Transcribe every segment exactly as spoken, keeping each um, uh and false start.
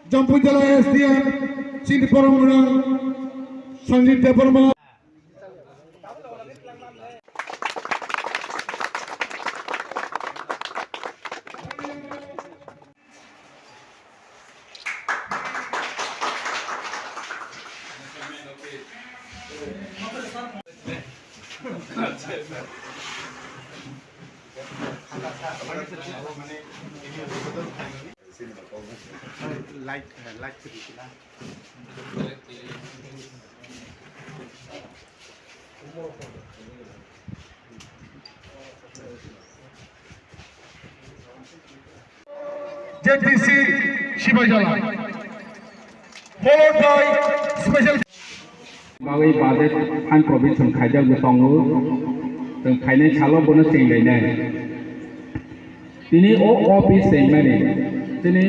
Jampui Jala S D M, chini borok gwnang Sanjit Debbarma. Light, light. Z D C Sipaijala, followed by special. Bagwi budget fund provision khaijak bo tongo, chwng phainai salo bono chenglainai. Tini o office tengmani, tini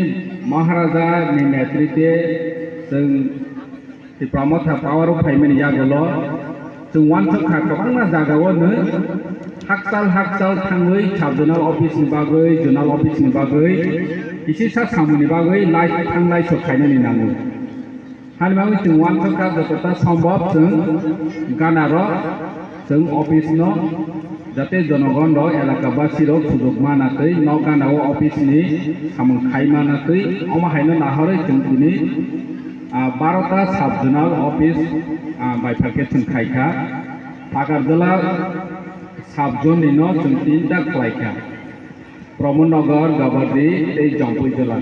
Maharaja ni netritwe chwng Tipra Motha power o phaimani yagulo chwng uansuk kha kwbangma jagao no hakchal hakchal thangwi sub zonal office ni bagwi, zonal office ni bagwi, kisisa samung ni bagwi lai thanglai sok khainani nango. Hani bagwi chwng uansukha jotota sombhob chwng ganarok chwng office no jate jonogon rok elaka basi rok sujuk mana twi nok ganao office ni samung khai mana twi omo haino nahorwi chwng tini, ah, barota sub zonal office, ah, bai phakhe chwng khaikha. Agartala sub zone ni no chwng tinta khlaikha. Pramod Nagar, Gabadri tei Jampui Jala.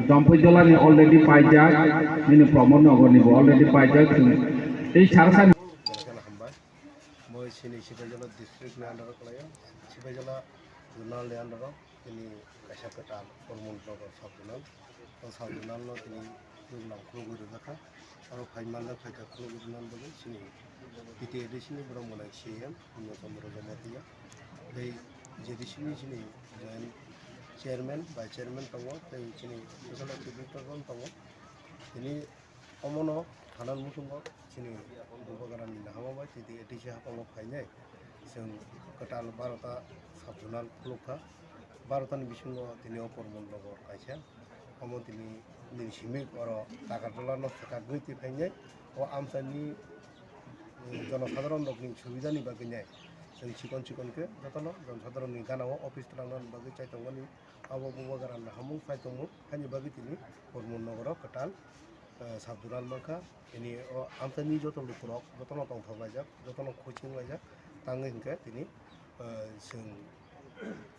Jampui Jala ni already paijak, nini Pramod Nagar ni bo already paijak, chwng tei sara sani. Hambai. Moi chini Sipaijala district ni under o kwlaio. Sipaijala zonal ni under o tini kaisa kwtal Pramod Nagar sub zonal. O sub zonal no tini Chwng nang khulugwi rwjakha. Aro phai manjak phaikha khulugwi rwna bagwi chini T T A D C ni borok mwnai C E M Punyotondro Jamatia. Tei J D C ni chini joint chairman, vice chairman tongo, tei chini social activity rok tongo. Tini omono thana muchungo chini Bubagra ni nahama bai T T A D C haphangno phainai. Chwng kwtal barota sub zonal khulukha. Barota ni bisingo tini o Pramod Nagar kaisa. Omo tini nini simi oro Agartala no swkagwi twi phainai. O amchaini, eh, jonosadharon rokni subidani bagwi nai. Chwng chikon chikon khe jotono jonosadharon ni gana o office twlangnani bagwi chai tongmani. Abo Bubagra ni nahamung chai tongmung haini bagwi tini Pramod Nagar o kwtal, eh, sub zonal mankha. Tini o amchaini joto lukurok jotono tongthok laijak, jotono khuching laijak. Tangwi hinkhe tini, eh, chwng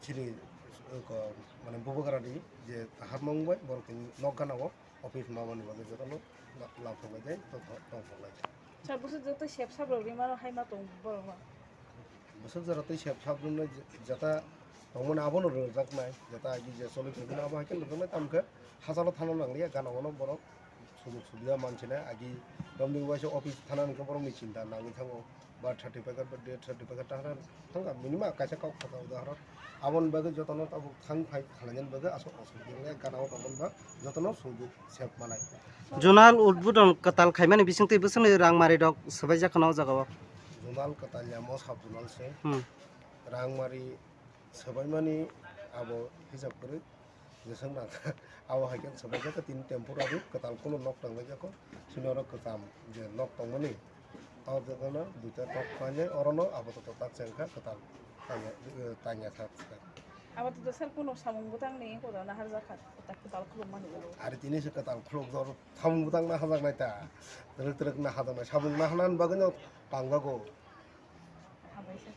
chini, eh, ko, mane Bubagra ni je hapmung bai borok tini nok gana o office mamani bagwi jotono la-, lamthok lai jai, tongthok, tongthok lai jai. Sir, bwswk joto sep sap rok rimano hai ma tong borok no? Bwswk jora tei sep sap rwmani jata tongmani abono rwjaknai, jata agi je choli phaiphino abo hai khe rwjaknai, tamo khe hachalo thana nangliya, gana ono borok sujok subiya mansinai, agi romni waisa office thana hwnkhe borokni chinta nangwi thango. Birth certificate ba death certificate ta thang minimum kaisa kok thaka udahoron. Aboni bagwi jotono tabuk thang phai khalainani bagwi aswk aswk gana o tongmani ba jotono sujok sep manai. Zonal udbodon kwtal khaimani bisingtwi bwswkni rangmari rok swbaijak khna o jaga o. Zonal kwtal ya mo sub zonal se. Hmm. Rangmari swbaimani abo hisab kwrwi. Jeswk nang abo hai khe swbaijak khe tini temporary kwtal kunu nok tanglaijak kho. Chini oro kwcham je nok tongmani. O jagano duita nok painai orono apatot tak chengkha kwtal tanya, tanya kha. Apatot sir kunu samung bwtangni koda naharjak kha kwtal khulukmani ulo. Ari tini se kwtal khuluk jor samung bwtang naharjaknai ta. Twrwk twrwk naharjaknai samung naharnani bagwino tangjago. Hambai sir.